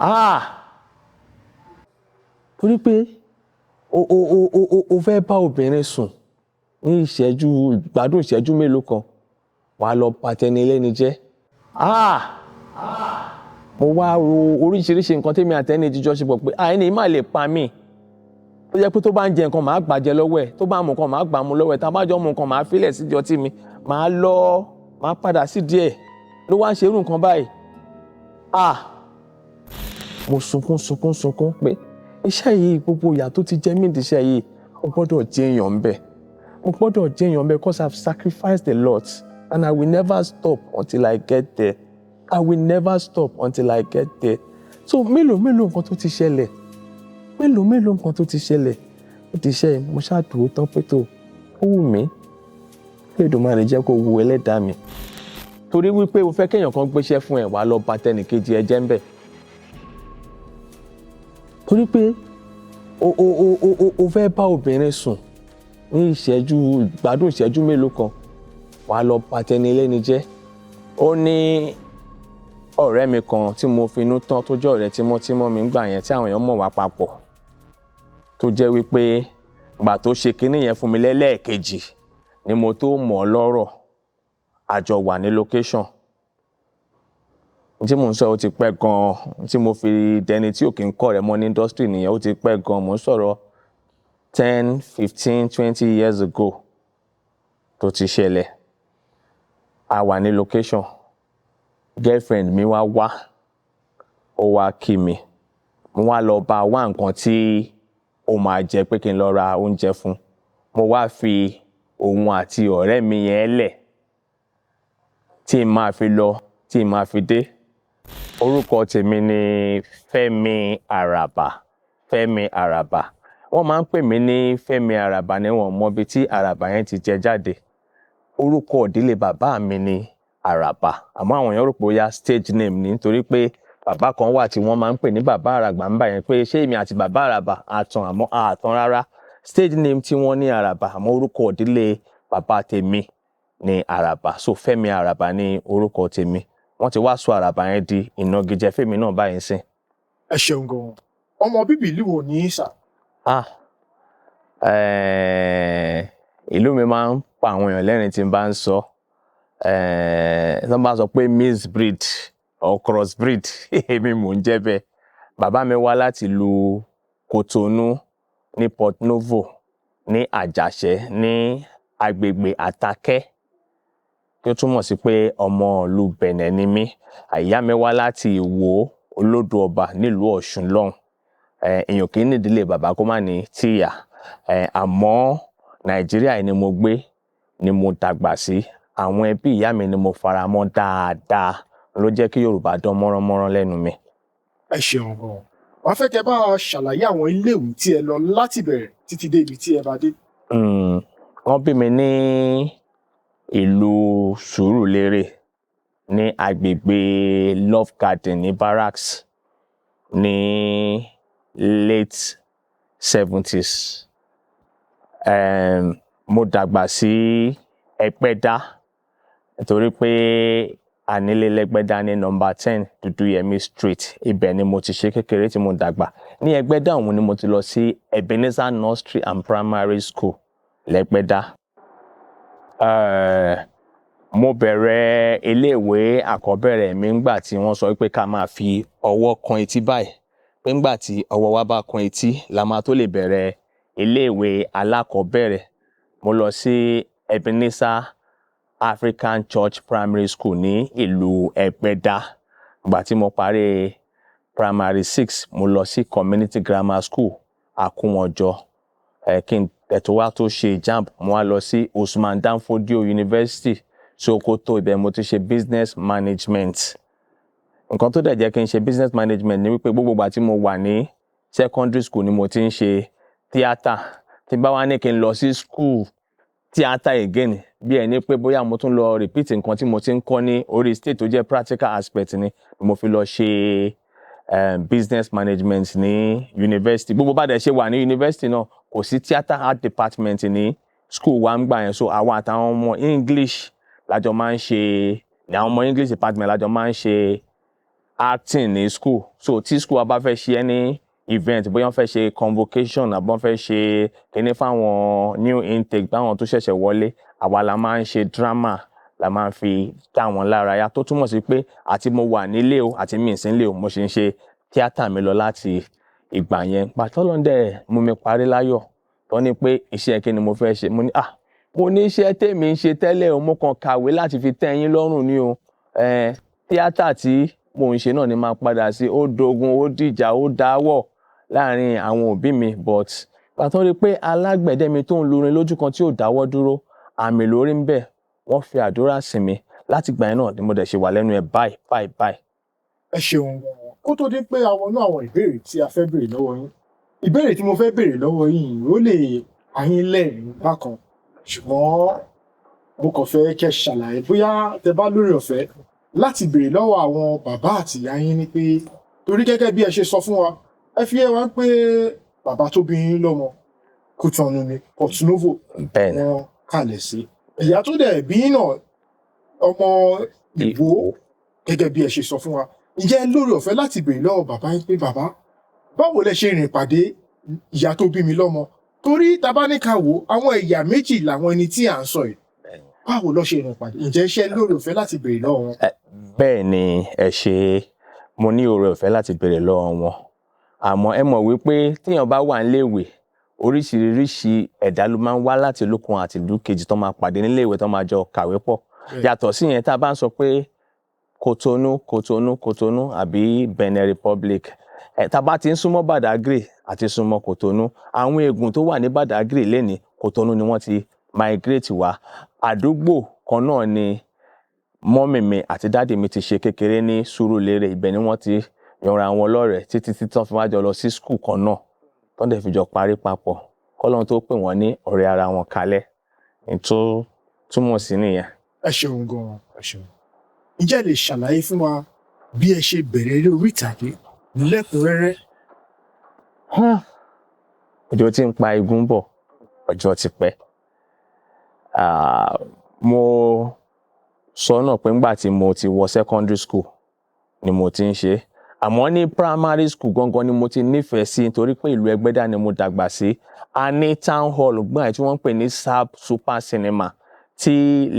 Ah, torí pé o fẹ́ bá obìnrin sùn ní ìṣẹ́jú, gbádùn ìṣẹ́jú mélòó kan, wàá lọ bà tẹni ẹlẹ́ni jẹ́. Ah, mo wá ro oríṣiríṣi nǹkan tèmi àtẹni jíjọ ṣe pọ̀ pé ah, ẹni má lè pa mí, tó jẹ́ pé tó bá ń jẹ nǹkan, màá gbàjẹ lọ́wọ́ ẹ̀, tó bá mú nǹkan, màá gbà mú lọ́wọ́ ẹ̀, tá a bá jọ mú nǹkan, màá filẹ̀ sídìí ọtí mi, màá lọ, màá padà sí díẹ̀, ló wá ń ṣe irú nǹkan báyìí. Ah, mo sunkún sunkún sunkún pé iṣẹ́ yìí, gbogbo ìyà tó ti jẹ mí ìdí iṣẹ́ yìí, mo gbọ́dọ̀ jẹ́ èèyàn ńbẹ̀, mo gbọ́dọ̀ jẹ́ èèyàn ńbẹ̀, 'cause I've sacrificed a lot and I will never stop until I get there. I will never stop until I get there. So mélòó mélòó nǹkan tó ti ṣẹlẹ̀, mélòó mélòó nǹkan tó ti ṣẹlẹ̀, ó ti ṣe. Mo ṣáà dúró tán pé tó ó wù mí kí Èdùmàrè jẹ́ kó wu ẹlẹ́dàá mi. Torí wípé o fẹ́ kéèyàn kan gbéṣẹ́ fún ẹ, wàá lọ bà tẹnìkejì ẹ jẹ́ ńbẹ̀. Torí pé o fẹ́ bá obìnrin sùn ní ìṣẹ́jú, gbádùn ìṣẹ́jú mélòó kan, wàá lọ bà tẹni ẹlẹ́ni jẹ́. Ó ní ọ̀rẹ́ mi kan tí mo finú tán, tó jẹ́ ọ̀rẹ́ tímọ́tímọ́ mi ńgbà yẹn, tí àwọn èèyàn mọ̀ wá papọ̀, tó jẹ́ wípé ìgbà tó ṣe kinní yẹn fún mi lẹ́lẹ́ẹ̀kejì ni mo tó mọ̀ ọ́ lọ́rọ̀. A jọ wà ní location tí mò ń sọ, ó ti pẹ́ gan-an tí mo fi dẹni tí ò kí ń kọ́ rẹ̀ mọ́ ní industry nìyẹn. Ó ti pẹ́ gan-an, mò ń sọ̀rọ̀ 10, 15, 20 years ago tó ti ṣẹlẹ̀. A wà ní location, girlfriend mi wá wá, ó wá kí mi. Mo wá lọ bá wá nǹkan tí ó máa jẹ, pé kí n lọ ra oúnjẹ fún. Mo wá fi òun àti ọ̀rẹ́ mi yẹn lẹ̀ tí n máa fi lọ, tí n máa fi dé. Orúkọ tèmi ni Fẹ́mi Àràbà. Fẹ́mi Àràbà, wọ́n máa ń pè mí ní Fẹ́mi Àràbà ní wọn mọ ibi tí Àràbà yẹn ti jẹ jáde. Orúkọ ìdílé bàbá mi ni Àràbà, àmọ́ àwọn èèyàn rò pé ó yá stage name ni, nítorí pé bàbá kan wà tí wọ́n máa ń pè ní Bàbá Àràgbà ń bà yẹn, pé ṣé èmi àti Bàbá Àràbà àtàn, àmọ́ àtàn rárá. Stage name tí wọ́n ní Àràbà, àmọ́ orúkọ ìdílé bàbá tèmi ní Àràbà. So Fẹ́mi Àràbà ní orúkọ tèmi. Wọ́n ti wá sọ Àràbà yẹn di ìnagijẹ fẹ́mi náà báyìí sìn. Ẹ ṣeun gan. Ọmọ bíbí ìlú wo ní sà? Ah, ìlú mi máa ń pa àwọn èèyàn lẹ́rìn tí n bá ń sọ. Tí wọ́n bá sọ pé mixed breed or cross breed, èmi mò ń jẹ́ bẹ́ẹ̀. Bàbá mi wá láti ìlú Kòtónú ní Port Novo, ní Àjàṣẹ́, ní agbègbè Àtàkẹ́, tí ó túmọ̀ sí pé ọmọ ìlú Bẹ̀nẹ̀ ni mí. Ìyá mi wá láti Ìwó, Olódò Ọba, nílùú Ọ̀ṣun lọ́hùn. Èèyàn kì í ní ìdílé bàbá kó má ní tìyá. Àmọ́ Nàìjíríà yìí ni mo gbé, ni mo dàgbà sí. Àwọn ẹbí ìyá mi ni mo fara mọ́ dáadáa, ló jẹ́ kí Yorùbá dán mọ́ránmọ́rán lẹ́nu mi. Ẹ ṣeun gan. Wàá fẹ́ kẹ́ bá a ṣàlàyé àwọn iléèwé tí ẹ lọ láti bẹ̀rẹ̀ títí dé ibi tí ẹ bá dé. Wọ́n bí mi ní ìlú Sùúrùlérè, ní agbègbè Love Garden ní Barracks, ní late 70s. Mo dàgbà sí Ẹgbẹ́dá, nítorí pé a nílé lẹ́gbẹ́dá ní number 10 Dúdúyẹmí Street. Ibẹ̀ ni mo ti ṣe kékeré tí mo dàgbà. Ní Ẹgbẹ́dá ọ̀hún ni mo ti lọ sí Ebenezer Nursery and Primary School lẹ́gbẹ́dá. Mo bẹ̀rẹ̀ iléèwé àkọ́bẹ̀rẹ̀ mi ńgbà tí wọ́n sọ pé ká máa fi ọwọ́ kan etí báyìí, pé ńgbà tí ọwọ́ wa bá kan etí la máa tó lè bẹ̀rẹ̀ iléèwé alákọ̀ọ́bẹ̀rẹ̀. Mo lọ sí Ebenezer African Church Primary School ní ìlú Ẹgbẹ́dá. Ìgbà tí mo parí primary six, mo lọ sí Community Grammar School, Àkúnwọjọ. Kí n tó wá tó ṣe JAMB, mo wá lọ sí Usman Danfodio University, Sokoto. Ibẹ̀ mo ti ṣe business management. Nǹkan tó dẹ̀ jẹ́ kí n ṣe business management ni wípé gbogbo ìgbà tí mo wà ní secondary school ni mo ti ń ṣe theatre. Tí n bá wá ní kí n lọ sí school theatre again, bí ẹni pé bóyá mo tún lọ repeat nǹkan tí mo ti ń kọ́ ní orí stage, tó jẹ́ practical aspect ni mo fi lọ ṣe business management ní university. Gbogbo bá dẹ̀ ṣe wà ní university náà, kò sí theatre art department ní school wa ń gbà yẹn, so àwa àtàwọn ọmọ English lájọ máa ń ṣe, ní àwọn ọmọ English department lájọ máa ń ṣe. Acting ní school. So tí school wa bá fẹ́ ṣe any event, bóyá wọ́n fẹ́ ṣe convocation àbí wọ́n fẹ́ ṣe kíní fáwọn new intake, báwọn tó ṣẹ̀ṣẹ̀ wọlé, àwa la máa ń ṣe drama, la máa ń fi dá wọn lára yá. Tó túmọ̀ sí pé àti mo wà nílé o àti mi ì sí nílé o, mo ṣe ń ṣe tíátà mi lọ láti ìgbà yẹn. Pàtó lọ́ndẹ̀ mú mi parí láyọ̀, tó ní pé iṣẹ́ kí ni mo fẹ́ ṣe, mo ní, "Ah, mo ní iṣẹ́ tèmi ń ṣe tẹ́lẹ̀ o, mo kàn kàwé láti fi tẹ́ yín lọ́rùn ni o. Tíátà tí mò ń ṣe náà ni máa padà sí." Ó dogun, ó dìjà, ó dáwọ̀ láàrin àwọn òbí mi, but pàtó rí pé alágbẹ̀dẹ mi tó ń lurin lójú kan tí ò dáwọ́ dúró, àmì lórí ń bẹ̀, wọ́n fi àdúrà sí mi. Láti gbà yẹn náà ni mo dẹ̀ ṣe wà lẹ́nu ẹ̀ báyìí báyìí báyìí. Ẹ ṣeun. Kó tó di pé a wọnú àwọn ìbéèrè tí a fẹ́ béèrè lọ́wọ́ yín, ìbéèrè tí mo fẹ́ béèrè lọ́wọ́ yín, ó lè ayín lẹ́rìn bákan, ṣùgbọ́n mo kàn fẹ́ kẹ́ ṣàlàyé bóyá tẹ bá lórí ọ̀fẹ́ láti béèrè lọ́wọ́ àwọn bàbá àti ìyá yín ni pé, torí gẹ́gẹ́ bí ẹ ṣe sọ fún wa, ẹ fi yé wa pé bàbá tó bí yín lọ́mọ, Kútọ̀nù ni, Porto Novo Bẹ́ẹ̀ ni. wọ́n kalẹ̀ sí. Ìyá tó dẹ̀ bí yín náà, ọmọ Ìwó, gẹ́gẹ́ bí ẹ ṣe sọ fún wa. Ǹjẹ́ ẹ lórí ọ̀fẹ́ láti béèrè lọ́wọ́ bàbá yín pé, "Bàbá, báwo lẹ ṣe rìn pàdé ìyá tó bí mi lọ́mọ?" Torí tá bá ní ká wò, àwọn ẹ̀yà méjì làwọn ẹni tí à ń sọ yìí. Báwo lọ ṣe rìn pàdé? Ǹjẹ́ ṣe lórí ọ̀fẹ́ láti béèrè lọ́wọ́ wọn? Bẹ́ẹ̀ ni, ẹ ṣe. Mo ní oore ọ̀fẹ́ láti béèrè lọ́wọ́ wọn, àmọ́ ẹ mọ̀ wípé téèyàn bá wà níléèwé, oríṣiríṣi ẹ̀dá ló máa ń wá láti ìlú kan àti ìlú kejì tó máa pàdé níléèwé, tó máa jọ kàwé pọ̀. Yàtọ̀ sí yẹn, tá a bá ń sọ pé Kòtónú, Kòtónú, Kòtónú àbí Benin Republic ẹ̀, tá a bá ti ń súnmọ́ Badagry àti súnmọ́ Kòtónú, àwọn ègùn tó wà ní Badagry lénìí, Kòtónú ni wọ́n ti migrate wá. Àdúgbò kan náà ni mummy mi àti daddy mi ti ṣe kékeré ní Sùúrùlérè. Ibẹ̀ ni wọ́n ti yanra wọn lọ́rẹ̀ẹ́ títí tí tán fi wá jọ lọ sí school kan náà, tán dẹ̀ fi jọ parí papọ̀, kọ́lọ́run tó pè wọ́n ní ọ̀rẹ́ ara wọn kalẹ̀. Ní tó túmọ̀ sí nìyẹn. Ẹ ṣeun gan-an, ẹ ṣeun. Ǹjẹ́ ẹ lè ṣàlàyé fún wa bí ẹ ṣe bẹ̀rẹ̀ eré orí ìtàgé lẹ́kùnrẹ́rẹ́? Ọjọ́ tí ń pa igun bọ̀, ọjọ́ ti pẹ́. Mo sọ náà pé ńgbà tí mo ti wọ secondary school ni mo ti ń ṣe, àmọ́ ní primary school gangan ni mo ti nífẹ̀ẹ́ sí, nítorí pé ìlú Ẹgbẹ́dá ni mo dàgbà sí. A ní town hall gbọ́n ẹ̀ tí wọ́n ń pè ní Sab Super Cinema, tí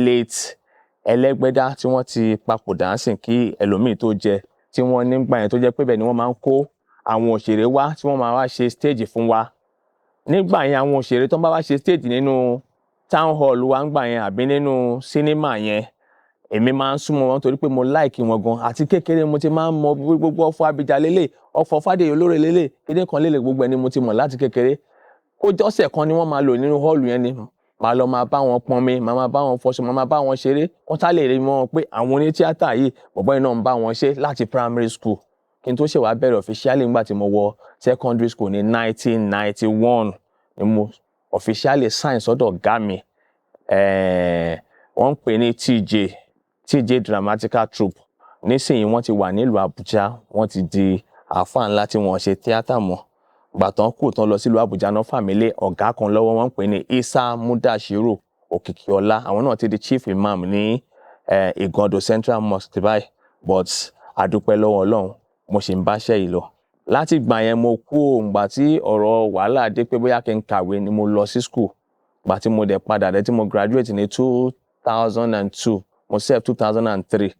late Ẹlẹ́gbẹ́dá tí wọ́n ti papòdà ń sìn kí ẹlòmíì tó jẹ, tí wọ́n nígbà yẹn, tó jẹ́ pé bẹ́ẹ̀ ni wọ́n máa ń kó àwọn òṣèré wá tí wọ́n máa wá ṣe stage fún wa nígbà yẹn. Àwọn òṣèré tó ń bá wá ṣe stage nínú town hall wa ńgbà yẹn àbí nínú cinema yẹn, èmi máa ń súnmọ́ wọn torí pé mo like wọn gan. Àti kékeré mo ti máa ń mọ gbogbo ọ̀fọ̀ Abidjan lélẹ̀, ọ̀fọ̀ Fádèyí olóore lélẹ̀, kéde kan lélẹ̀, gbogbo ẹni mo ti mọ̀ láti kékeré. Kó jọ́sẹ̀ kan ni wọ́n máa lò nínú hall yẹn ni màá lọ máa bá wọn pọnmi, màá máa bá wọn fọṣọ, màá máa bá wọn ṣeré. Wọ́n sá lè rí mọ́ pé àwọn onítíátà yìí, bọ̀bọ́ yìí náà ń bá wọn ṣe láti primary school. Kí n tó ṣe wá bẹ̀rẹ̀ officially nígbà tí mo wọ secondary school ní 1991 ni mo officially sign sọ́dọ̀ ọ̀gá mi. Wọ́n ń pè ní TJ, TJ Dramatical Troupe. Nísìnyí wọ́n ti wà nílùú Àbújá, wọ́n ti di àáfàá ńlá tí wọ́n ṣe tíátà mọ́. Gbà tán kù tán lọ sílùú Àbújá náà, fà mí lé ọ̀gá kan lọ́wọ́, wọ́n ń pè ní Isa Mudashiru Òkìkíọlá. Àwọn náà ti di chief imam ní Ìgàndò Central Mosque báyìí, but àdúpẹ́ lọ́wọ́ Ọlọ́run, mo sì ń báṣẹ́ yìí lọ. Láti ìgbà yẹn mo kú òǹgbà tí ọ̀rọ̀ wàhálà dé pé bóyá kí n kàwé ni mo lọ sí school. Gbà tí mo dẹ̀ padà dé, tí mo graduate ní 2002, mo serve 2003,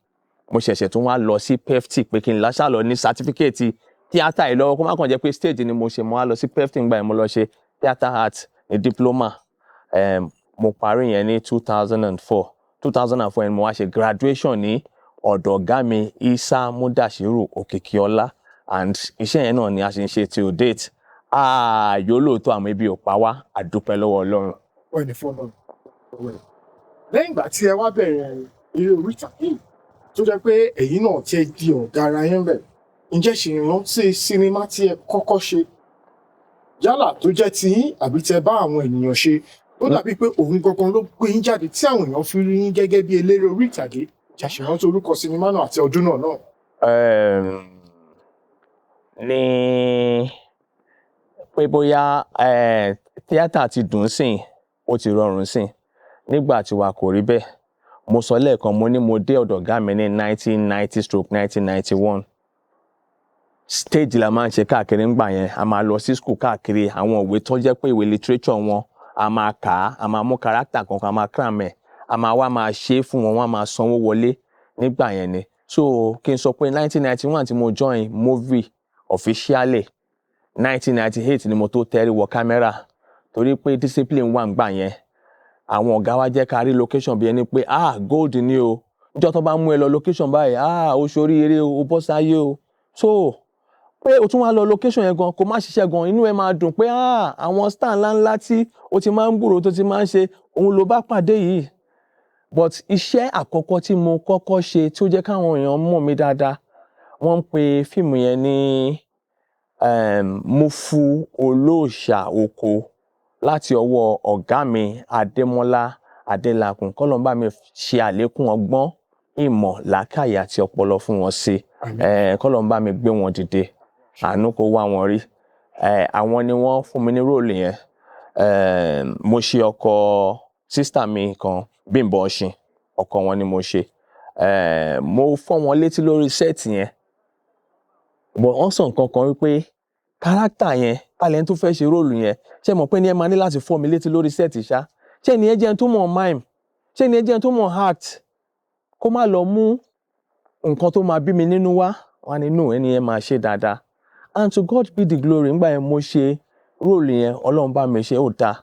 mo ṣẹ̀ṣẹ̀ tún wá lọ sí PEFTI pé kí n láṣà lọ ní certificate tíátà yìí lọ́wọ́, kó má kàn jẹ́ pé stage ni mo ṣe. Mo wá lọ sí PEFTI ńgbà yẹn, mo lọ ṣe theatre art ní diploma. Mo parí yẹn ní 2004. 2004 yẹn mo wá ṣe graduation ní ọ̀dọ̀ ọ̀gá mi Isa Mudashiru Òkìkíọlá, and iṣẹ́ yẹn náà ni a ṣe ń ṣe till date. Ààyò lóòótọ́, àmọ́ ibi ò pa wá, àdúpẹ́ lọ́wọ́ Ọlọ́run. Wọ́n ní fọ́nà lẹ́yìn ìgbà tí ẹ wá bẹ̀rẹ̀ eré orí ìtàgé, tó jẹ́ pé ẹ̀yin náà ti di ọ̀gá ara yín bẹ̀, ǹjẹ́ ṣì ń rántí sinimá tí ẹ kọ́kọ́ ṣe, yálà tó jẹ́ tiyín àbí tẹ bá àwọn ènìyàn ṣe, ó dàbí pé òun gangan ló gbé yín jáde tí àwọn èèyàn fi rí yín gẹ́gẹ́ bí eléré orí ìtàgé? Ǹjẹ́ ṣì rántí orúkọ sinimá náà àti ọdún náà náà? Ní pé bóyá tíátà ti dùn sìn, ó ti rọrùn sìn, nígbà tí wa kò rí bẹ́ẹ̀. Mo sọ lẹ́ẹ̀kan, mo ní mo dé ọ̀dọ̀ ọ̀gá mi ní 1990/1991. Stage la máa ń ṣe káàkiri ńgbà yẹn. A máa lọ sí school káàkiri, àwọn ìwé tó jẹ́ pé ìwé literature wọn, a máa kà á, a máa mú character kankan, a máa cram ẹ̀, a máa wá máa ṣe é fún wọn, wọ́n á máa sanwó wọlé nígbà yẹn ni. So kí n sọ pé 1991 tí mo join movie officially, 1998 ni mo tó tẹ́rí wọ camera, torí pé discipline wà ńgbà yẹn. Àwọn ọ̀gá wa jẹ́ ká rí location bí ẹni pé, ah, gold ni o. Níjọ́ tó bá mú ẹ lọ location báyìí, ah, o ṣoríire o, o bọ́ sáyé o. So pé o tún wá lọ location yẹn gan, kó má ṣiṣẹ́ gan, inú ẹ máa dùn pé, ah, àwọn star ńláńlá tí o ti máa ń gbúrò, tó ti máa ń ṣe, òun ló bá pàdé yìí. But iṣẹ́ àkọ́kọ́ tí mo kọ́kọ́ ṣe tí ó jẹ́ káwọn èèyàn mọ̀ mí dáadáa, wọ́n ń pe fíìmù yẹn ní Mufu Olóòṣà Oko, láti ọwọ́ ọ̀gá mi Adémọ́lá Adélakùn. Kọ́lọ́run bá mi ṣe àlékún ọgbọ́n, ìmọ̀, làákàyè àti ọpọlọ fún wọn sí. Kọ́lọ́run bá mi gbé wọn dìde, àánú kó wá wọn rí. Àwọn ni wọ́n fún mi ní role yẹn. Mo ṣe ọkọ sister mi kan, Bímbọ́ Ọ̀ṣìn, ọkọ wọn ni mo ṣe. Mo fọ́ wọn létí lórí set yẹn, but wọ́n sọ nǹkan kan wípé character yẹn, talent tó fẹ́ ṣe role yẹn, ṣé mọ̀ pé ní ẹ máa ní láti fọ́ mi létí lórí set ṣá? Ṣé ni ẹ jẹ́ ẹni tó mọ̀ mime? Ṣé ni ẹ jẹ́ ẹni tó mọ̀ act? Kó má lọ mú nǹkan tó máa bí mi nínú wá. Wọ́n á ní no, ẹni yẹn máa ṣe dáadáa. And to God be the glory, nígbà yẹn mo ṣe role yẹn, Ọlọ́run bá mi ṣe, ó dáa.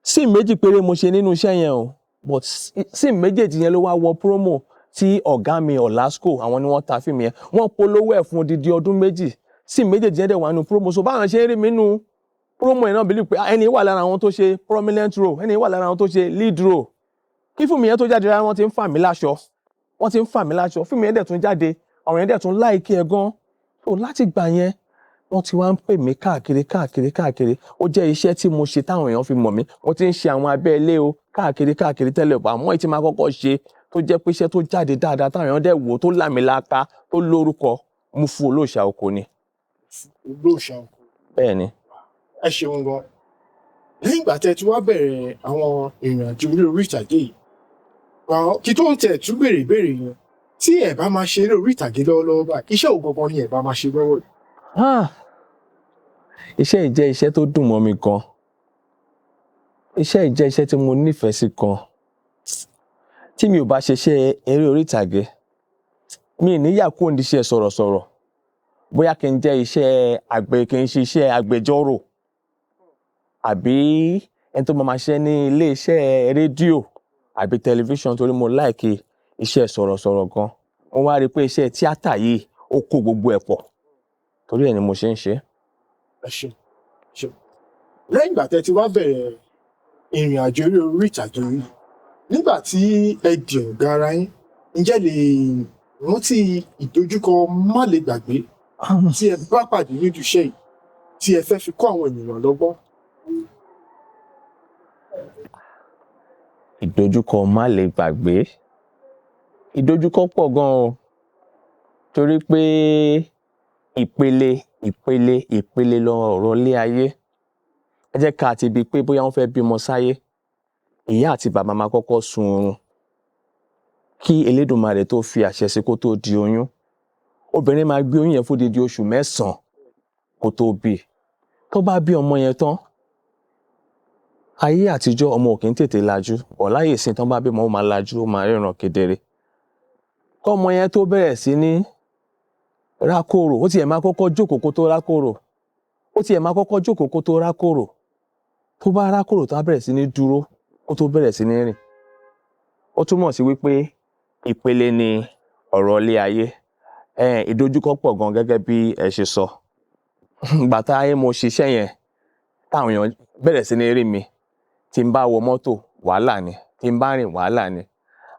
Scene méjì péré mo ṣe nínú iṣẹ́ yẹn o, but scene méjèèjì yẹn ló wá wọ promo tí ọ̀gá mi Olasco, àwọn ni wọ́n ta fíìmù yẹn, wọ́n polówó ẹ̀ fún odidi ọdún 2. Scene méjèèjì yẹn dẹ̀ wà nínú promo. So báwọn ṣe ń rí mi nínú promo yẹn náà, believe pé ẹni wà lára àwọn tó ṣe prominent role, ẹni wà lára àwọn tó ṣe lead role. Kí fíìmù yẹn tó jáde rárá, wọ́n ti ń fà mí láṣọ, wọ́n ti ń fà mí láṣọ. Fíìmù yẹn dẹ̀ tún jáde, àwọn yẹn dẹ̀ tún like ẹ̀ gan. So láti gbà yẹn, wọ́n ti wá ń pè mí káàkiri, káàkiri, káàkiri. Ó jẹ́ iṣẹ́ tí mo ṣe táwọn èèyàn fi mọ̀ mí. Mo ti ń ṣe àwọn abẹ́ ilé o káàkiri káàkiri tẹ́lẹ̀, àmọ́ èyí tí máa kọ́kọ́ ṣe tó jẹ́ pé iṣẹ́ tó jáde dáadáa, táwọn èèyàn dẹ̀ wò, tó lámìlaaka, tó lórúkọ, Mufu Olóòṣà Oko ni. Olóòṣà Oko. Bẹ́ẹ̀ ni. Ẹ ṣeun gan. Lẹ́yìn ìgbà tẹ́ ti wá bẹ̀rẹ̀ àwọn ìrìn àjò orí ìtàgé yìí, kí tó ń tẹ̀ tún béèrè ìbéèrè yẹn, tí ẹ bá máa ṣe eré orí ìtàgé lọ́wọ́lọ́wọ́ báyìí, iṣẹ́ wo gangan ni ẹ bá máa ṣe lọ́wọ́ yìí? Ah, iṣẹ́ yìí jẹ́ iṣẹ́ tó dùn mọ́ mi gan. Iṣẹ́ yìí jẹ́ iṣẹ́ tí mo nífẹ̀ẹ́ sí gan. Tí mi ò bá ṣe iṣẹ́ eré orí ìtàgé, mi ì ní yà kúrò ní iṣẹ́ sọ̀rọ̀sọ̀rọ̀. Bóyá kí n jẹ́ iṣẹ́ àgbẹ̀, kí n ṣe iṣẹ́ agbẹjọ́rò, àbí ẹni tó máa ma ṣiṣẹ́ ní ilé iṣẹ́ rédíò àbí tẹlifíṣàn, torí mo like iṣẹ́ sọ̀rọ̀sọ̀rọ̀ gan. Mo wá rí i pé iṣẹ́ tíátà yìí, ó kó gbogbo ẹ̀ pọ̀, torí ẹ̀ ni mo ṣe ń ṣe é. Ẹ ṣeun, ṣeun. Lẹ́yìn ìgbà tẹ́ ti wá bẹ̀rẹ̀ ìrìn àjò eré orí ìtàgé yìí, nígbà tí ẹ di ọ̀gá ara yín, ǹjẹ́ lè rántí ìdojúkọ má lè gbàgbé tí ẹ bá pàdé nídìí iṣẹ́ yìí tí ẹ fẹ́ fi kọ́ àwọn ènìyàn lọ́gbọ́n? Ìdojúkọ má lè gbàgbé, ìdojúkọ pọ̀ gan o, torí pé ìpele, ìpele, ìpele lọ̀rọ̀ ilé ayé. Ẹ jẹ́ ká ti bi pé bóyá wọ́n fẹ́ bímọ sáyé, ìyá àti bàbá máa kọ́kọ́ sun oorun kí Elédùmarè tó fi àṣẹ sí kó tó di oyún. Obìnrin máa gbé oyún yẹn fún odidi oṣù 9 kó tó bí. Tó bá bí ọmọ yẹn tán, ayé àtijọ́, ọmọ ò kí ń tètè lajú ọ̀. Láyé ìsìn, tán bá bímọ, ó máa lajú, ó máa ríran kedere. Kọ́mọ yẹn tó bẹ̀rẹ̀ sí ní rákòrò, ó tiẹ̀ máa kọ́kọ́ jókòó kó tó rákòrò, ó tiẹ̀ máa kọ́kọ́ jókòó kó tó rákòrò. Tó bá rákòrò tó, á bẹ̀rẹ̀ sí ní dúró kó tó bẹ̀rẹ̀ sí ní rìn. Ó túmọ̀ sí wípé ìpele ni ọ̀rọ̀ ilé ayé. Ìdojúkọ pọ̀ gan gẹ́gẹ́ bí ẹ ṣe sọ. Ìgbà tá mo ṣiṣẹ́ yẹn, táwọn èèyàn bẹ̀rẹ̀ sí ní rí mi, tí n bá wọ mọ́tò, wàhálà ni; tí n bá rìn, wàhálà ni.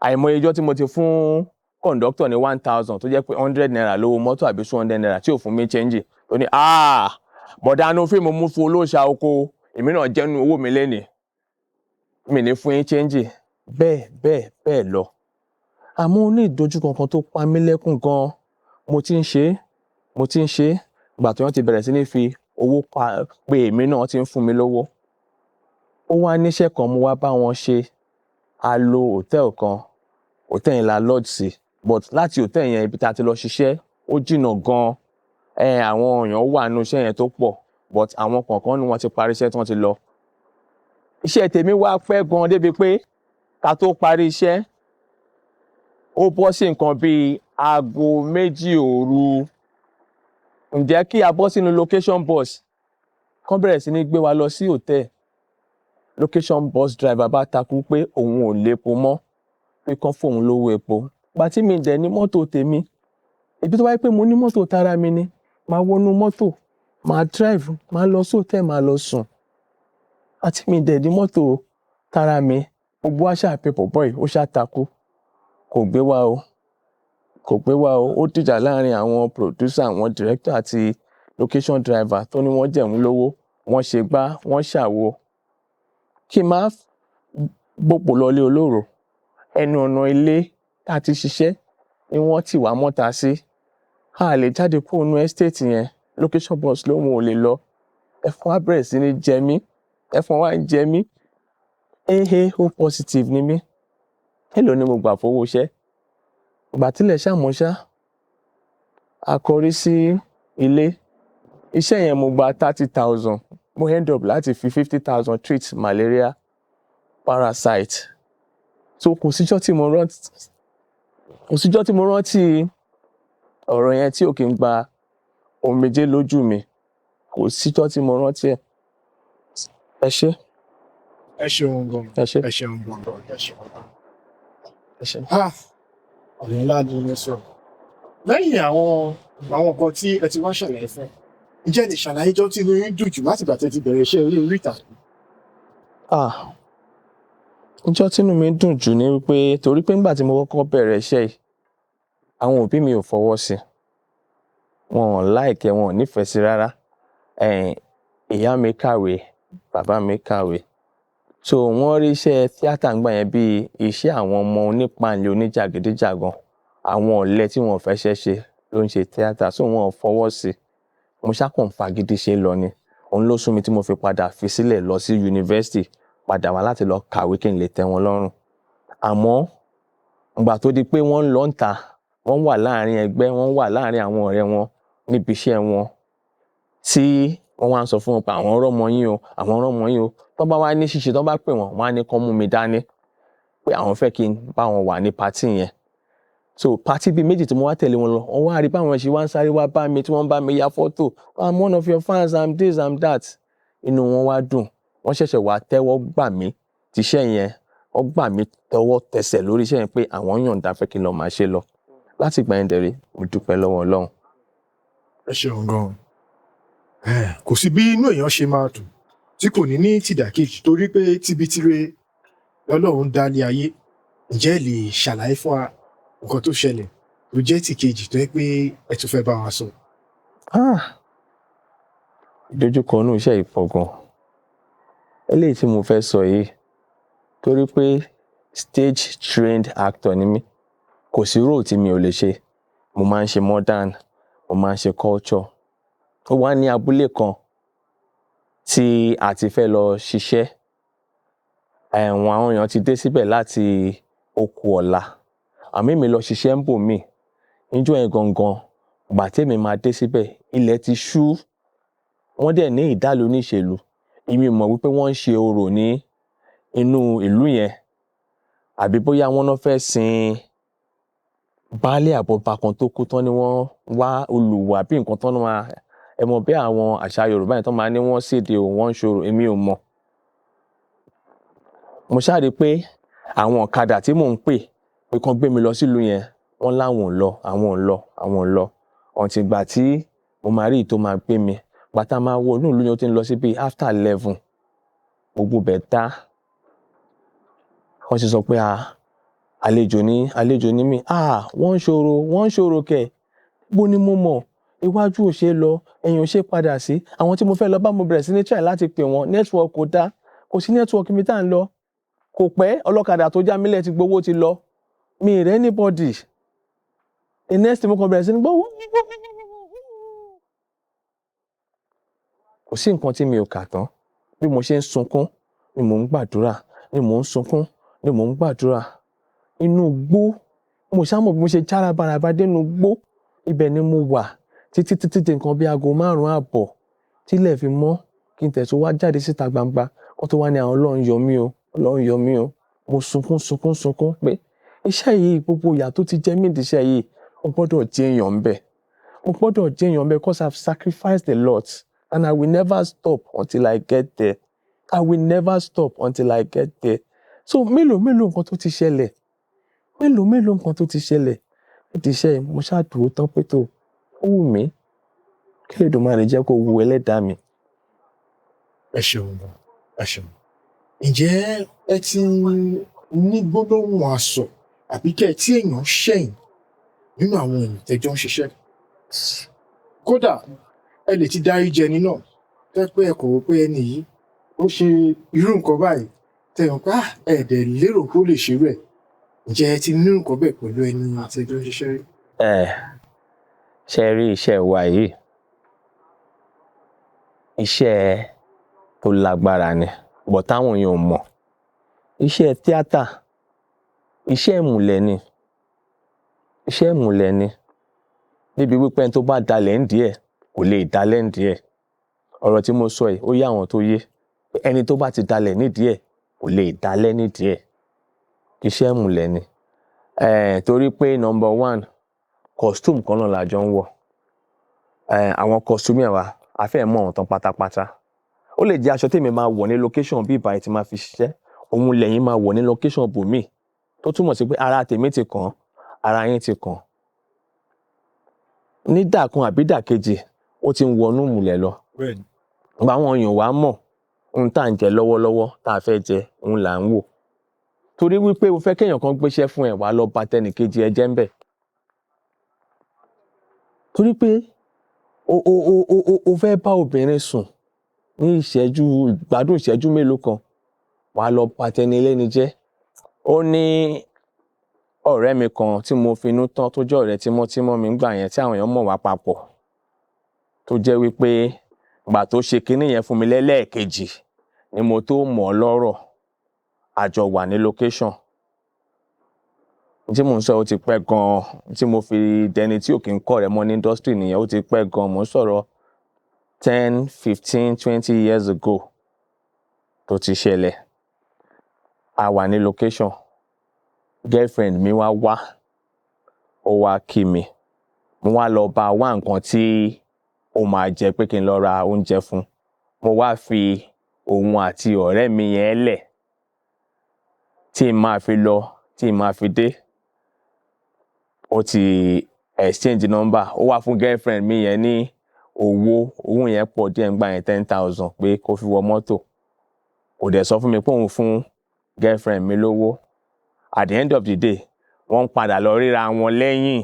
Àìmọye ijọ́ tí mo ti fún kọ̀ǹdọ́tọ̀ ní 1,000, tó jẹ́ pé 100 naira lówó mọ́tò àbí 200 naira, tí ò fún mi change, tó ní, "Ah, bọ̀dá inú fíìmù Mufu Olóòṣà Oko, èmi náà jẹ́nu owó mi lénìí, mi ní fún yín change." Bẹ́ẹ̀ bẹ́ẹ̀ bẹ́ẹ̀ lọ. Àmọ́ ó ní ìdojúkọ kan tó pa mí lẹ́kún gan. Mo ti ń ṣe é, mo ti ń ṣe é, ìgbà tí wọ́n ti bẹ̀rẹ̀ sí ní fi owó pa pé èmi náà ti ń fún mi lówó, ó wá níṣẹ́ kan mo wá bá wọn ṣe. A lo hòtẹ́ẹ̀lì kan, hòtẹ́ẹ̀lì yẹn la lodge sí, but láti hòtẹ́ẹ̀lì yẹn, ibi tá a ti lọ ṣiṣẹ́, ó jìnnà gan. Ẹ àwọn èèyàn wà nínú iṣẹ́ yẹn tó pọ̀, but àwọn kọ̀ọ̀kan ni wọ́n ti parí iṣẹ́ tí wọ́n ti lọ. Iṣẹ́ tèmi wá pẹ́ gan débi pé ká tó parí iṣẹ́, ó bọ́ sí nǹkan bíi aago 2 òru. Ǹjẹ́ kí a bọ́ sínú location bus, kán bẹ̀rẹ̀ sí ní gbé wa lọ sí hotel, location bus driver bá takú pé òun ò lépo mọ́, pé kán fóun lówó epo. Ìgbà tí mi dẹ̀ ní mọ́tò tèmi, ibi tó bá jẹ́ pé mo ní mọ́tò tara mi ni, màá wọnú mọ́tò, màá drive, màá lọ sí hotel, màá lọ sùn. Àti mi dẹ̀ ní mọ́tò tara mi, gbogbo wa ṣáà pe bọ̀bọ́ yìí, ó ṣáà takú, kò gbé wa o, kò gbé wa o. Ó dìjà láàrin àwọn producer, àwọn director àti location driver tó ní wọ́n jẹ̀un lówó, wọ́n ṣe gbá, wọ́n ṣàwo. Kí n má gbòpò lọlé olóró, ẹnu ọ̀nà ilé tá a ti ṣiṣẹ́ ni wọ́n tì wá mọ́ta sí. A lè jáde kúrò nínú estate yẹn. Location bus lóun ò lè lọ. Ẹ̀fọn wá bẹ̀rẹ̀ sí ní jẹ mí, ẹ̀fọn wá ń jẹ mí. AA O positive ni mí. Èló ni mo gbà fowó iṣẹ́? Ìgbà tílẹ̀ ṣàmọ́ ṣá, a kọrí sí ilé. Iṣẹ́ yẹn, mo gba 30,000. Mo end up láti fi 50,000 treat malaria parasite. So kò síjọ́ tí mo rántí ọ̀rọ̀ yẹn tí ò kí ń gba omijé lójú mi. Kò síjọ́ tí mo rántí ẹ̀. Ẹ ṣé. Ẹ ṣeun gan. Ẹ ṣé. Ẹ ṣeun gan, ẹ ṣeun gan. Ẹ ṣé. Ah, ọ̀rọ̀ ńlá ni mo sọ. Lẹ́yìn àwọn nǹkan tí ẹ ti wá ṣàlàyé fún, ǹjẹ́ ẹ lè ṣàlàyé ijọ́ tí inú yín dùn jù láti ìgbà tí ẹ ti bẹ̀rẹ̀ iṣẹ́ eré orí ìtàgé? Ah, ọjọ́ tínú mi dùn jù ni wípé, torí pé nígbà tí mo kọ́kọ́ bẹ̀rẹ̀ iṣẹ́ yìí, àwọn òbí mi ò fọwọ́ sí, wọn ò like ẹ̀, wọn ò nífẹ̀ẹ́ sí rárá. Ìyá mi kàwé, bàbá mi kàwé, so wọ́n rí iṣẹ́ tíátà ńgbà yẹn bíi iṣẹ́ àwọn ọmọ onípàǹlẹ̀, oníjàgídíjàgan, àwọn ọ̀lẹ tí wọn ò fẹ́ ṣẹ́ ṣe ló ń ṣe tíátà, so wọn ò fọwọ́ sí. Mo ṣá kàn fagídí ṣe lọ ni. Òun ló sún mi tí mo fi padà fi sílẹ̀, lọ sí yunifásítì, padà wá láti lọ kàwé kí n lè tẹ́ wọn lọ́rùn. Àmọ́ ìgbà tó di pé wọ́n ń lọ ń ta, wọ́n wà láàrin ẹgbẹ́, wọ́n wà láàrin àwọn ọ̀rẹ́ wọn níbi iṣẹ́ wọn, tí wọ́n wá ń sọ fún wọn pé àwọn rọ́mọ yín o, àwọn rọ́mọ yín o, tó bá wá ní ṣíṣe, tó bá pè wọ́n, wọ́n á ní kán mú mi dání, pé àwọn fẹ́ kí n bá wọn wà ní party yẹn. So party bíi méjì tí mo wá tẹ̀lé wọn lọ, wọ́n wá rí báwọn ṣe wá ń sáré wá bá mi, tí wọ́n bá mi ya fọ́tò, "I'm one of your fans, I'm this, I'm that." Inú wọn wá dùn. Wọ́n ṣẹ̀ṣẹ̀ wá tẹ́wọ́ gbà mí tíṣẹ́ yẹn, wọ́n gbà mí tọwọ́ tẹsẹ̀ lórí iṣẹ́ yẹn pé àwọn yọ̀ǹda fẹ́ kí n lọ máa ṣe lọ. Láti ìgbà yẹn dẹ̀rẹ̀, mo dúpẹ́ lọ́wọ́ Ọlọ́run. Ẹ ṣeun gan. Kò sí bí inú èèyàn ṣe máa dùn tí kò ní ní tìdàkejì, torí pé tibitire lọ́lọ́run dá lé ayé. Ǹjẹ́ ẹ lè ṣàlàyé fún wa nǹkan tó ṣẹlẹ̀ tó jẹ́ tìkejì tó yẹ pé ẹ tún fẹ́ bá wa sọ? Ah! Ìdojúkọ inú iṣẹ́ yìí pọ̀ gan. Eléyìí tí mo fẹ́ sọ yìí, torí pé stage trained actor ni mí, kò sí role tí mi ò lè ṣe. Mo máa ń ṣe modern, mo máa ń ṣe culture. Ó wá ní abúlé kan tí a ti fẹ́ lọ ṣiṣẹ́. Ẹ̀wọ̀n àwọn èèyàn ti dé síbẹ̀ láti oko ọ̀la, àmọ́ èmi lọ ṣiṣẹ́ ń bò míì níjọ́ yẹn gangan. Ìgbà tí èmi máa dé síbẹ̀, ilẹ̀ ti ṣú. Wọ́n dẹ̀ ní ìdálò níṣèlú. Èmi ò mọ̀ wípé wọ́n ń ṣe orò ní inú ìlú yẹn, àbí bóyá wọ́n náà fẹ́ sin baálé àbọ̀bá kan tó kú tán ni wọ́n wá olùwà bí nǹkan tán máa, ẹ mọ̀ bí àwọn àṣà Yorùbá yẹn tán máa ní wọ́n séde o, wọ́n ń ṣorò. Èmi ò mọ̀. Mo ṣáà rí i pé àwọn ọ̀kadà tí mò ń pè pé kán gbé mi lọ sílùú yẹn, wọ́n láwọn ò lọ, àwọn ò lọ, àwọn ò lọ, until ìgbà tí mo máa rí èyí tó máa gbé mi. Ìgbà tá a máa wọ inú ìlú yẹn, ó ti ń lọ sí bíi after 11. Gbogbo ibẹ̀ dá. Wọ́n ṣe sọ pé a àlejò ní, àlejò ní mí. Ah, wọ́n ń ṣòro, wọ́n ń ṣòro kẹ̀. Bó ni mo mọ̀, iwájú ò ṣe é lọ, ẹ̀yìn ò ṣe é padà sí. Àwọn tí mo fẹ́ lọ bá, mo bẹ̀rẹ̀ sí ní try láti pè wọ́n, network kò dá, kò sí network ibi tá à ń lọ. Kò pẹ́, ọlọ́kadà tó já mílẹ̀ ti gbowó, ti lọ. Mi ì rẹ́ anybody. The next thing, mo kàn bẹ̀rẹ̀ sí ní gbọ́. Kò sí nǹkan tí mi ò kà tán. Bí mo ṣe ń sunkún ni mò ń gbàdúrà, ni mò ń sunkún ni mò ń gbàdúrà. Inú igbó, mo ṣá mọ̀ bí mo ṣe jára baraba dénú igbó. Ibẹ̀ ni mo wà. Títí títí di nǹkan bí aago 5:30 tílẹ̀ fi mọ́, kí n tẹ̀ tó wá jáde síta gbangba, kó tó wá ní àwọn, "Ọlọ́run yọ mí o, Ọlọ́run yọ mí o." Mo sunkún, sunkún, sunkún pé iṣẹ́ yìí, gbogbo ìyà tó ti jẹ mí ìdí iṣẹ́ yìí, mo gbọ́dọ̀ jẹ́ èèyàn ńbẹ̀, mo gbọ́dọ̀ jẹ́ èèyàn ńbẹ̀, because I've sacrificed a lot and I will never stop until I get there. I will never stop until I get there. So mélòó mélòó nǹkan tó ti ṣẹlẹ̀, mélòó mélòó nǹkan tó ti ṣẹlẹ̀ nídìí iṣẹ́ yìí, mo ṣáà dúró tán pé tó ó wù mí, kí Èdùmàrè jẹ́ kó wu ẹlẹ́dàá mi. Ẹ ṣeun gan, ẹ ṣeun. Ǹjẹ́ ẹ ti ní gbólóhùn asọ̀ àbí kẹ́ ẹ tí èèyàn ṣẹ̀yìn nínú àwọn èèyàn tẹ́jọ́ ń ṣiṣẹ́? Kódà ẹ lè ti dárí jẹni náà, tẹ́ pé ẹ kò rò pé ẹni yìí ó ṣe irú nǹkan báyìí, tẹ́ ẹ pé ẹ dẹ̀ lérò pé ó lè ṣerú ẹ̀. Ǹjẹ́ ẹ ti ní irú nǹkan bẹ́ẹ̀ pẹ̀lú ẹni tẹ́jọ́ ń ṣiṣẹ́ rí? Ẹ ṣe rí iṣẹ́ wa yìí, iṣẹ́ tó lágbára ni, but táwọn èèyàn ò mọ̀. Iṣẹ́ tíátà, iṣẹ́ ìmùlẹ̀ ni, iṣẹ́ ìmùlẹ̀ ni, débi wípé ẹni tó bá dalẹ̀ ńdìí ẹ̀ kò lè dalẹ̀ ńdìí ẹ̀. Ọ̀rọ̀ tí mo sọ yìí, ó yé àwọn tó yé. Ẹni tó bá ti dalẹ̀ nídìí ẹ̀ kò lè dalẹ̀ nídìí ẹ̀. Iṣẹ́ ìmùlẹ̀ ni. Torí pé number one, costume kan náà la jọ ń wọ̀. Àwọn costumier wa, a fẹ́ mọ̀ wọ́n tán pátápátá. Ó lè jẹ́ aṣọ tèmi máa wọ̀ ní location bí ìbáyìí tí máa fi ṣiṣẹ́, òun lẹ́yìn máa wọ̀ ní location bòmíì, tó túmọ̀ sí pé ara tèmi ti kàn, ara yín ti kàn. Nídà kan àbí ìdàkejì, ó ti ń wọnú ìmùlẹ̀ lọ. Ìgbà àwọn èèyàn wá mọ̀ ohun tá à ń jẹ lọ́wọ́lọ́wọ́, tá a fẹ́ jẹ, òun là ń wò. Torí wípé o fẹ́ kéèyàn kan gbéṣẹ́ fún ẹ, wàá lọ bà tẹnìkejì ẹ jẹ́ ńbẹ̀. Torí pé o fẹ́ bá obìnrin sùn ní ìṣẹ́jú ìgbádùn, ìṣẹ́jú mélòó kan, wàá lọ bà tẹni ẹlẹ́ni jẹ́. Ó ní ọ̀rẹ́ mi kan tí mo finú tán, tó jẹ́ ọ̀rẹ́ tímọ́tímọ́ mi ńgbà yẹn, tí àwọn èèyàn mọ̀ wá papọ̀, tó jẹ́ wípé ìgbà tó ṣe kinní yẹn fún mi lẹ́lẹ́ẹ̀kejì ni mo tó mọ̀ ọ́ lọ́rọ̀. A jọ wà ní location tí mò ń sọ, ó ti pẹ́ gan-an tí mo fi dẹni tí ò kí ń kọ́ rẹ̀ mọ́ ní industry nìyẹn. Ó ti pẹ́ gan-an, mò ń sọ̀rọ̀ 10, 15, 20 years ago tó ti ṣẹlẹ̀. A wà ní location, girlfriend mi wá wá, ó wá kí mi. Mo wá lọ bá wá nǹkan tí ó máa jẹ, pé kí n lọ ra oúnjẹ fún. Mo wá fi òun àti ọ̀rẹ́ mi yẹn lẹ̀ tí n máa fi lọ, tí n máa fi dé, ó ti exchange number. Ó wá fún girlfriend mi yẹn ní owó. Owó yẹn pọ̀ díẹ̀ ńgbà yẹn, 10,000, pé kó fi wọ mọ́tò. Kò dẹ̀ sọ fún mi pé òun fún girlfriend mi lówó. At the end of the day, wọ́n ń padà lọ ríra wọn lẹ́yìn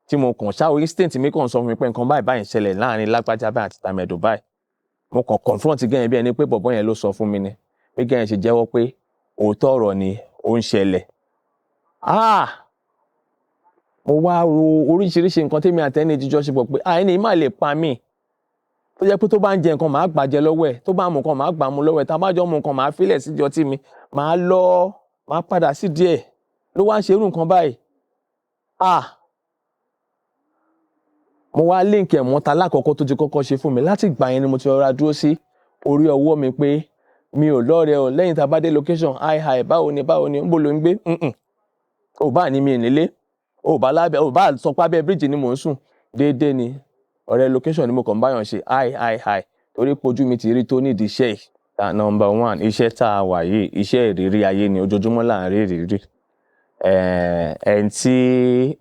tí mo kàn ṣáà, instinct mi kàn sọ fún mi pé nǹkan báyìí báyìí ń ṣẹlẹ̀ láàrin lágbájá báyìí àti tàmẹ̀dò báyìí. Mo kàn confront girl yẹn bí ẹni pé bọ̀bọ́ yẹn ló sọ fún mi ni, pé girl yẹn ṣe jẹ́wọ́ pé òótọ́ ọ̀rọ̀ ni ó ń ṣẹlẹ̀. Ah, mo wá ro oríṣiríṣi nǹkan tèmi àtẹni jíjọ ṣe pọ̀ pé ah, ẹni má lè pa mí, tó jẹ́ pé tó bá ń jẹ nǹkan, màá gbàjẹ lọ́wọ́ ẹ̀, tó bá mu nǹkan, màá gbà mu lọ́wọ́ ẹ̀, tá a bá jọ mu nǹkan, màá filẹ̀ sídìí ọtí mi, màá lọ, màá padà sí díẹ̀, ló wá ń ṣe irú nǹkan báyìí. Ah, mo wá link ẹ̀ mọ́ta lákọ̀ọ́kọ́ tó ti kọ́kọ́ ṣe fún mi. Láti ìgbà yẹn ni mo ti rọra dúró sí orí ọwọ́ mi pé mi ò lọ́rẹ̀ẹ́ o. Lẹ́yìn tá a bá dé location, "Hi, hi, báwo ni, báwo ni, níbo ló ń gbé?" Ò bá ní mi nílé, ò bá lábẹ́, ò bá sọ pé abẹ́ bíríìjì ni mò ń sùn, déédéé ni. Ọ̀rẹ́ location ni mo kàn ń báyàn ṣe, hi, hi, hi, torí pé ojú mi ti rí tó nídìí iṣẹ́ yìí. Number one, iṣẹ́ tá a wà yìí, iṣẹ́ ìrírí ayé ni. Ojoojúmọ́ là ń rí ìrírí. Ẹni tí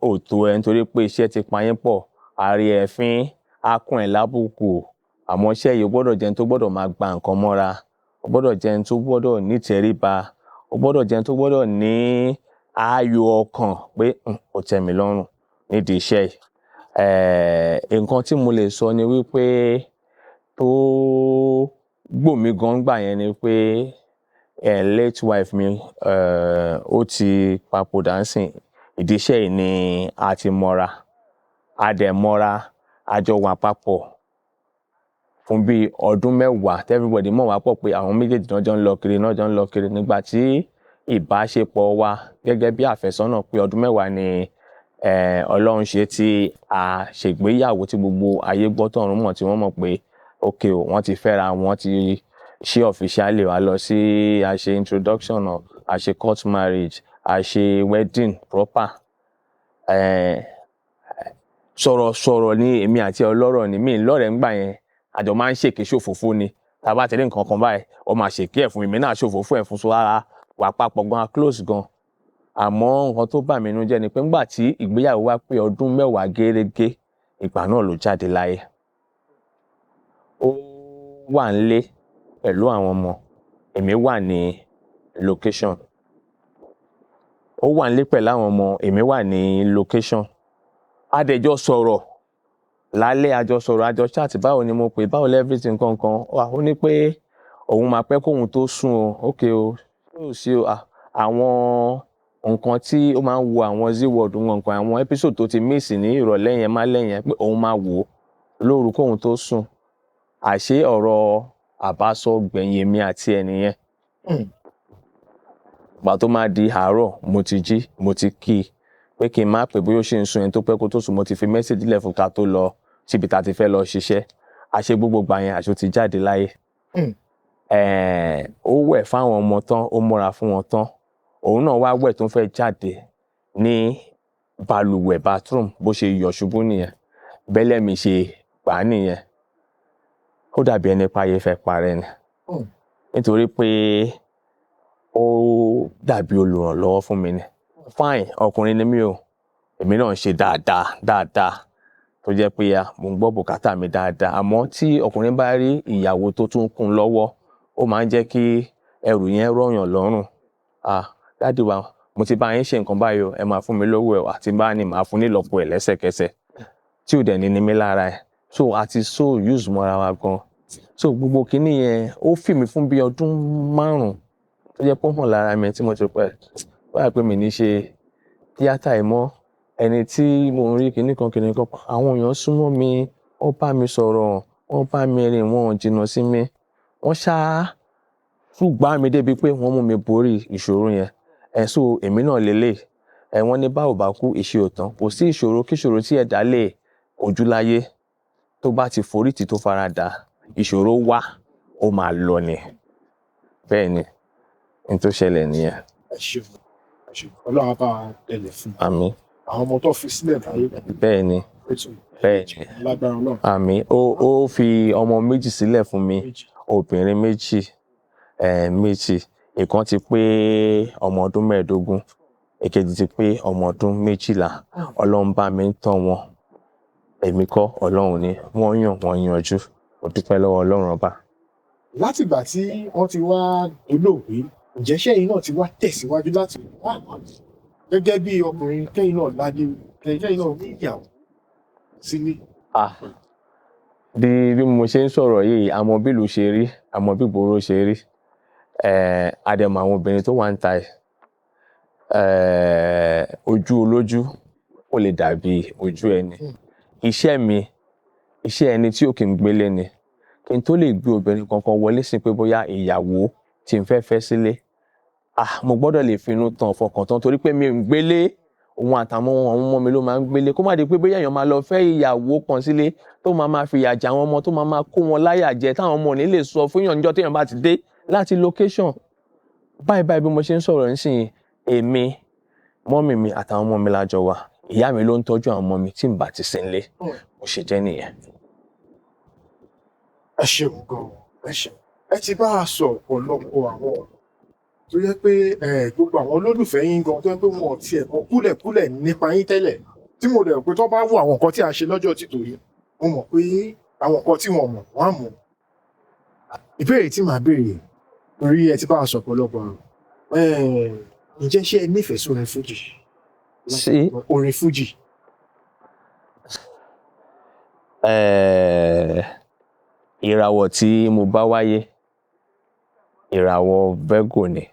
ò tó ẹ nítorí pé iṣẹ́ ti pa yín pọ̀, àrí ẹ̀fín á kún ẹ̀ lábùkù. Àmọ́ iṣẹ́ yìí, ó gbọ́dọ̀ jẹ́ ẹni tó gbọ́dọ̀ máa gba nǹkan mọ́ra, ó gbọ́dọ̀ jẹ́ ẹni tó gbọ́dọ̀ nítẹríba, ó gbọ́dọ̀ jẹ́ ẹni tó gbọ́dọ̀ ní ayọ̀ ọkàn pé ó tẹ́ mi lọ́rùn nídìí iṣẹ́ yìí. Nǹkan tí mo lè sọ ni wípé tó gbò mí gan gbà yẹn ni pé late wife mi, ó ti papòdà ńsìn. Ìdí iṣẹ́ yìí ni a ti mọ́ra, a dẹ̀ mọ́ra, a jọ wà papọ̀ fún bí ọdún 10 tí everybody mọ̀ wá pọ̀ pé àwọn méjèèjì náà jọ ń lọ kiri, náà jọ ń lọ kiri. Nígbà tí ìbáṣepọ̀ wa gẹ́gẹ́ bí àfẹ́sọ́nà pé ọdún 10 ni. Ọlọ́run ṣe tí a ṣègbéyàwó tí gbogbo ayé gbọ́ tọ̀run mọ̀, tí wọ́n mọ̀ pé ok o, wọ́n ti fẹ́ra, wọ́n ti ṣe officially. Wá lọ sí, a ṣe introduction, a ṣe court marriage, a ṣe wedding proper. Sọ̀rọ̀ sọ̀rọ̀ ní èmi àti ọlọ́rọ̀ ni mí lọ́rẹ̀ẹ́ ńgbà yẹn. Àjọ máa ń ṣèké ṣòfófó ni. Tá a bá ti rí nǹkan kan báyìí, ó máa ṣèké ẹ̀ fún mi, èmi náà ṣòfófó ẹ̀ fún, so ara wà papọ̀ gan, close gan. Àmọ́ nǹkan tó bà mí nínú jẹ́ ni pé ńgbà tí ìgbéyàwó wa pé ọdún 10 gérégé, ìgbà náà ló jáde láyé. Ó wà nílé pẹ̀lú àwọn ọmọ, èmi wà ní location. Ó wà nílé pẹ̀lú àwọn ọmọ, èmi wà ní location. A dẹ̀ jọ sọ̀rọ̀ lálẹ́, a jọ sọ̀rọ̀, a jọ chat. Báwo ni mo pè, báwo lẹ́ everything kankan. Ó ní pé òun máa pẹ́ kóun tó sùn o. Ok o, ṣé ò sí o? Àwọn nǹkan tí ó máa ń wo, àwọn Zee World nǹkan, àwọn episode tó ti miss ní ìrọ̀lẹ́ yẹn, má lẹ́yìn pé òun máa wò ó lóru kóun tó sùn. Àṣé ọ̀rọ̀ àbásọ gbẹ̀yìn èmi àti ẹ̀ nìyẹn. Ìgbà tó máa di àárọ̀, mo ti jí, mo ti kí i pé kí n má pè bóyá ó ṣì ń sùn yẹn tó pẹ́ kó tó sùn. Mo ti fi message lẹ̀ fún ká tó lọ síbi tá a ti fẹ́ lọ ṣiṣẹ́. Àṣé gbogbo gbà yẹn, àṣé ó ti jáde láyé. Ó wẹ̀ fáwọn ọmọ tán, ó múra fún wọn tán, òun náà wá wẹ̀ tó ń fẹ́ jáde ní balùwẹ̀, bathroom, bó ṣe yọ̀ ṣubú nìyẹn, bẹ́lẹ̀ mi ṣe gbà á nìyẹn. Ó dàbí ẹni páyé fẹ́ parẹ́ ni, nítorí pé ó dàbí olùrànlọ́wọ́ fún mi ni. Fine, ọkùnrin ni mí o, èmi náà ń ṣe dáadáa dáadáa, tó jẹ́ pé ya mò ń gbọ́ bùkátà mi dáadáa. Àmọ́ tí ọkùnrin bá rí ìyàwó tó tún kún lọ́wọ́, ó máa ń jẹ́ kí ẹrù yẹn rọ̀yàn lọ́rùn. Ah, daddy wa, mo ti bá yín ṣe nǹkan báyìí o, ẹ máa fún mi lówó ẹ, àti bá ní màá fún nílọ́po ẹ̀ lẹ́sẹ̀kẹsẹ̀, tí ò dẹ̀ ní ní mí lára ẹ̀. So àti so use mọ́ra wa gan. So gbogbo kinní yẹn, ó fì mí fún bí ọdún 5, tó jẹ́ pé ó hàn lára mi tí mo ti pẹ́ báyìí pé mi ní ṣe tíátà ẹ̀ mọ́. Ẹni tí mo ń rí kinní kan kinní kan, àwọn èèyàn súnmọ́ mi, wọ́n bá mi sọ̀rọ̀, wọ́n bá mi rìn, wọ́n ò jìnnà sí mi, wọ́n ṣáá ṣùgbọ́n mi débi pé wọ́n mú mi borí ìṣòro yẹn ẹ̀. So èmi náà lélẹ̀ ẹ̀, wọ́n ní báwo bá kú, ìṣe ò tán. Kò sí ìṣòro kíṣòro tí ẹ̀dá lè kojú láyé, tó bá ti forítì tó faradà ìṣòro wá, ó máa lọ ni. Bẹ́ẹ̀ ni, n tó ṣẹlẹ̀ nìyẹn. Ẹ ṣeun, ẹ ṣeun. Ọlọ́run á bá wa tẹ̀lé fún Àmín. àwọn ọmọ tó fi sílẹ̀ láyé. Bẹ́ẹ̀ ni. Ètò Bẹ́ẹ̀ ni. lágbára Ọlọ́run. Àmín. Ó fi ọmọ méjì sílẹ̀ fún mi. Méjì. Obìnrin méjì, méjì. Ìkan ti pé ọmọ ọdún 15, èkejì ti pé ọmọ ọdún 12. Ọlọ́run bá mi ń tọ́ wọn, èmi kọ́, Ọlọ́run ni. Wọ́n yàn, wọ́n yanjú. Mo dúpẹ́ lọ́wọ́ Ọlọ́run ọba. Látìgbà tí wọ́n ti wá dolóògbé, ǹjẹ́ sẹ́yìn náà ti wá tẹ̀síwájú láti wá gẹ́gẹ́ bí ọkùnrin, kẹ́yìn náà ládé, kẹ́yìn náà ní ìyàwó sílé? Ah, bí mo ṣe ń sọ̀rọ̀ yìí, àmọ́ bí ìlú ṣe rí, àmọ́ bí ìgboro ṣe rí, a dẹ̀ mọ̀ àwọn obìnrin tó wà ń ta ẹ̀. Ojú olójú kò lè dàbí ojú ẹni. Iṣẹ́ mi, iṣẹ́ ẹni tí ò kí ń gbélé ni. Kí n tó lè gbé obìnrin kankan wọlé sí pé bóyá ìyàwó tí n fẹ́ fẹ́ sílé, ah, mo gbọ́dọ̀ lè finú tán, fọkàn tán, torí pé mi ò ń gbélé. Òun àtàwọn ọmọ mi ló máa ń gbélé. Kó má di pé bóyá èèyàn máa lọ fẹ́ ìyàwó kan sílé tó máa máa fìyà jẹ àwọn ọmọ, tó máa máa kó wọn láyà jẹ, táwọn ọmọ ò ní lè sọ fún èèyàn níjọ́ téèyàn bá ti dé láti location. Báyìí báyìí, bí mo ṣe ń sọ̀rọ̀ nísìnyí, èmi, mummy mi àtàwọn ọmọ mi la jọ wà. Ìyá mi ló ń tọ́jú àwọn ọmọ mi tí n bá ti sí nílé. Bó ṣe jẹ́ nìyẹn. Ẹ ṣeun gan, ẹ ṣeun. Ẹ ti bá a sọ ọ̀pọ̀lọpọ̀ àwọn ọ̀rọ̀ tó yẹ pé gbogbo àwọn olólùfẹ́ yín gan tó yẹ pé wọn ò tiẹ̀ mọ̀ kúlẹ̀kúlẹ̀ nípa yín tẹ́lẹ̀, tí mo rẹ̀ pé tó bá wo àwọn nǹkan tí a ṣe lọ́jọ́ títò yìí, mo mọ̀ pé àwọn nǹkan tí wọ́n mọ̀, wọ́n á mọ̀. Ìbéèrè tí màá béèrè, torí ẹ ti bá a sọ ọ̀pọ̀lọpọ̀ ọ̀rọ̀, ǹjẹ́ ṣé ẹ nífẹ̀ẹ́ sí orin fújì? Sí. Orin fújì. Ìràwọ̀ tí mo bá wáyé, ìràwọ̀ Virgo ni.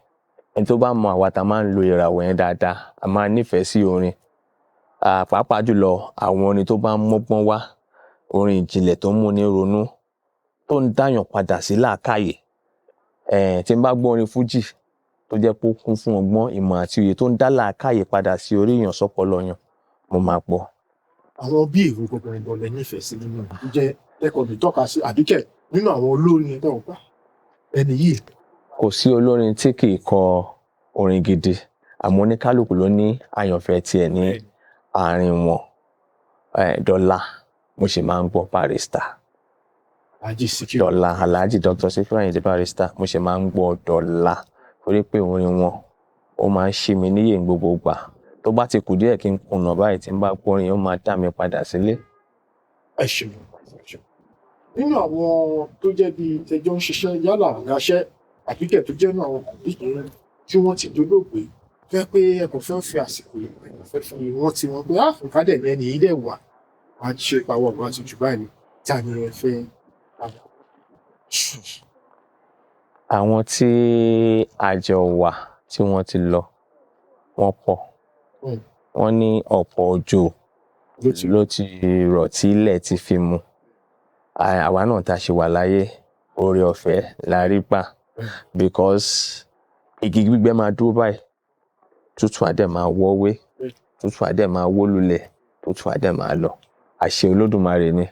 Ẹni tó bá mọ àwa tá máa ń lo ìràwọ̀ yẹn dáadáa, a máa nífẹ̀ẹ́ sí orin. Pàápàá jùlọ àwọn orin tó bá ń mọ́gbọ́n wá, orin ìjìnlẹ̀ tó ń múni ronú, tó ń dáyàn padà sí làákàyè. Tí n bá gbọ́ orin fújì tó jẹ́ pé ó kún fún ọgbọ́n, ìmọ̀ àti òye, tó ń dá làákàyè padà sí orí èèyàn, sọ́pọlọ èèyàn, Mo máa gbọ́. Àwọn bí èrò gbọgbọgbọ lẹ nífẹ̀ẹ́ sí nínú ẹ̀ jẹ́ ẹ̀kọ́ mi tọ́ka sí, àbíkẹ́ nínú àwọn olórin yẹn tẹ̀wọ̀n pa ẹni yìí? Kò sí olórin tí kì í kọ orin gidi, àmọ́ oníkálukú ló ní àyànfẹ́ tiẹ̀ ní àárín wọn. Dọ́là, mo sì máa ń gbọ́ Barrister. Alhaji Sikiru. Dọ́là, Alhaji Dr. Sikiru Ayinde Barrister, mo sì máa ń gbọ́ Dọ́là torí pé orin wọn, ó máa ń ṣí mi níyè ní gbogbo ìgbà. Tó bá ti kù díẹ̀ kí n kùnà báyìí, tí n bá gbọ́ orin, ó máa dá mi padà sílé. Ẹ ṣeun, ẹ ṣeun. Nínú àwọn tó jẹ́ bíi tẹjọ́ ń ṣiṣẹ́, yálà ọ̀gáṣẹ́ àbíkẹ́ tó jẹ́ nínú àwọn kọ̀ọ̀dé tí wọ́n ti dolóògbé, fẹ́ pé ẹ kò fẹ́ fi àsìkò yìí, ẹ kò fẹ́ fi wọ́n ti wọn pé àfùkà dẹ̀ ní ẹni yìí dẹ̀ wà wá ṣe pawọ́ ọ̀gá ti jù báyìí, ta ni ẹ fẹ́? Àwọn tí a jọ wà tí wọ́n ti lọ, wọ́n pọ̀. Wọ́n ní ọ̀pọ̀ òjò ló ti rọ̀ tí ilẹ̀ ti fi mu. Àwa náà tá a ṣe wà láyé, oore ọ̀fẹ́ la rí gbà, because igi gbígbẹ máa dúró báyìí, tútù á dẹ̀ máa wọ́wé, tútù á dẹ̀ máa wó lulẹ̀, tútù á dẹ̀ máa lọ. Àṣẹ Olódùmarè ni,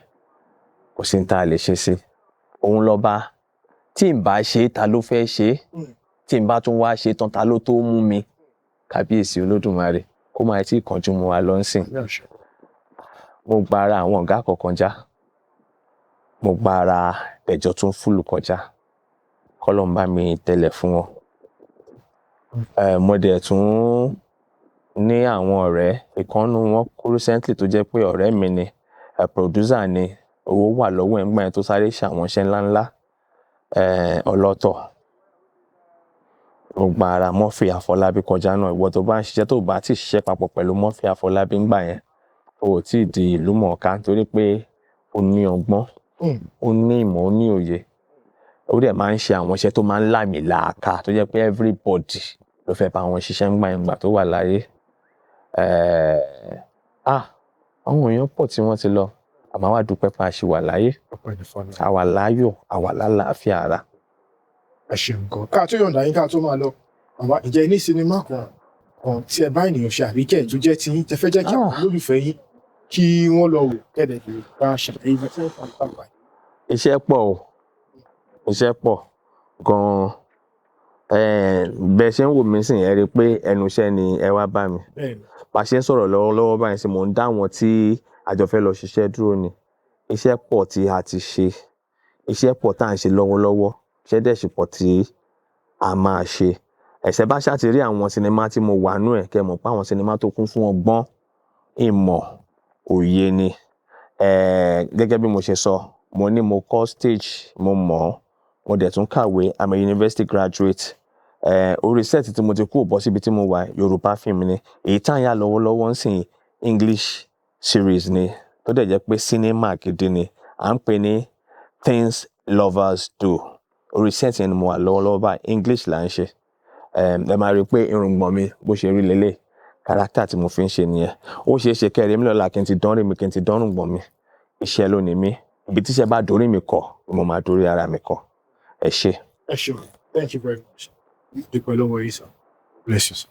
kò sí ní tá a lè ṣe sí. Òun lọ́ba, tí n bá ṣe, ta ló fẹ́ ṣe? Tí n bá tún wá ṣe tán, ta ló tó mú mi? Kábíyèsí Olódùmarè, kó máa tí kánjú mu wa lọ ńsìn. Mo gba ara àwọn ọ̀gá kọ̀ọ̀kan já, mo gba ara ẹ̀jọ̀ tó ń fúlù kọjá, kọ́lọ́un bá mi tẹlẹ̀ fún wọn. Mo dẹ̀ tún ní àwọn ọ̀rẹ́, ìkan nínú wọn kú recently tó jẹ́ pé ọ̀rẹ́ mi ni, producer ni, owó wà lọ́wọ́ ẹ̀ ńgbà yẹn tó sáré ṣe àwọn iṣẹ́ ńláńlá, ọlọ́tọ̀. Mo gba ara Murphy Àfọlábí kọjá náà. Ìwọ tó bá ń ṣiṣẹ́, tó bá ti ṣiṣẹ́ papọ̀ pẹ̀lú Murphy Àfọlábí ńgbà yẹn, o ò tí ì di ìlú mọ̀ọ́ká, nítorí pé ó ní ọgbọ́n, ó ní ìmọ̀, ó ní òye. Ó dẹ̀ máa ń ṣe àwọn iṣẹ́ tó máa ń làmìlaaka, tó jẹ́ pé everybody ló fẹ́ bá wọn ṣiṣẹ́ ńgbà yẹn, ìgbà tó wà láyé. Àwọn èèyàn pọ̀ tí wọ́n ti lọ, àmọ́ àwa dúpẹ́ pé a ṣì wà láyé. A wà láyọ̀, a wà lálàáfíà ara. Ẹ ṣeun gan. Ká tó yọ̀ǹda yín, ká tó máa lọ, àwa, ǹjẹ́ ní sinimá kan kan tí ẹ bá ènìyàn ṣe, àbíkẹ́ tó jẹ́ tí yín, tẹ fẹ́ jẹ́ kí àwọn olólùfẹ́ yín kí wọ́n lọ wò, kẹ́dẹ̀ lè bá ṣàlàyé ibi tí wọ́n fà wá? Iṣẹ́ pọ̀ o, iṣẹ́ pọ̀ gan-an. Bẹ́ẹ̀ ṣe ń wò mí sìn, ẹ rí i pé ẹnu iṣẹ́ ni ẹ wá bá mi. Bá ṣe ń sọ̀rọ̀ lọ́wọ́lọ́wọ́ báyìí sí, mò ń dá àwọn tí àjọ fẹ́ lọ ṣiṣẹ́ dúró ni. Iṣẹ́ pọ̀ tí a ti ṣe, iṣẹ́ pọ̀ tá à ń ṣe lọ́wọ́lọ́wọ́, iṣẹ́ dẹ̀ sì pọ̀ tí a máa ṣe. Ẹ̀ṣẹ̀ bá ṣáà ti rí àwọn sinimá tí mo wà nú ẹ̀, kẹ́ mọ̀ pé àwọn sinimá tó kún fún ọgbọ́n, ìmọ̀, òye ni. Gẹ́gẹ́ bí mo ṣe sọ, mo ní mo kọ́ stage, mo mọ̀ ọ́, mo dẹ̀ tún kàwé, I'm a university graduate. Orí set tí mo ti kúrò bọ́ síbi tí mo wà, Yorùbá film ni. Èyí tá ń yà lọ́wọ́lọ́wọ́ ń sìn, English series ni, tó dẹ̀ jẹ́ pé cinema gidi ni. À ń pè ní Things Lovers Do. Orí set yẹn ni mo wà lọ́wọ́lọ́wọ́ báyìí, English là ń ṣe. Ẹ máa rí i pé irùngbọ̀n mi bó ṣe rí lélẹ̀, character tí mo fi ń ṣe nìyẹn. Ó ṣeé ṣe kẹ́ ẹ rí mi lọ́la kí n ti dán rí mi, kí n ti dán irùngbọ̀n mi. Iṣẹ́ ló ni mí. Ibi tí iṣẹ́ bá dorí mi kọ, mo máa dorí ara mi kọ. Ẹ ṣé. Ẹ ṣeun, thank you very much. Dúpẹ́ lọ́wọ́ yín, sir. Bless you, sir.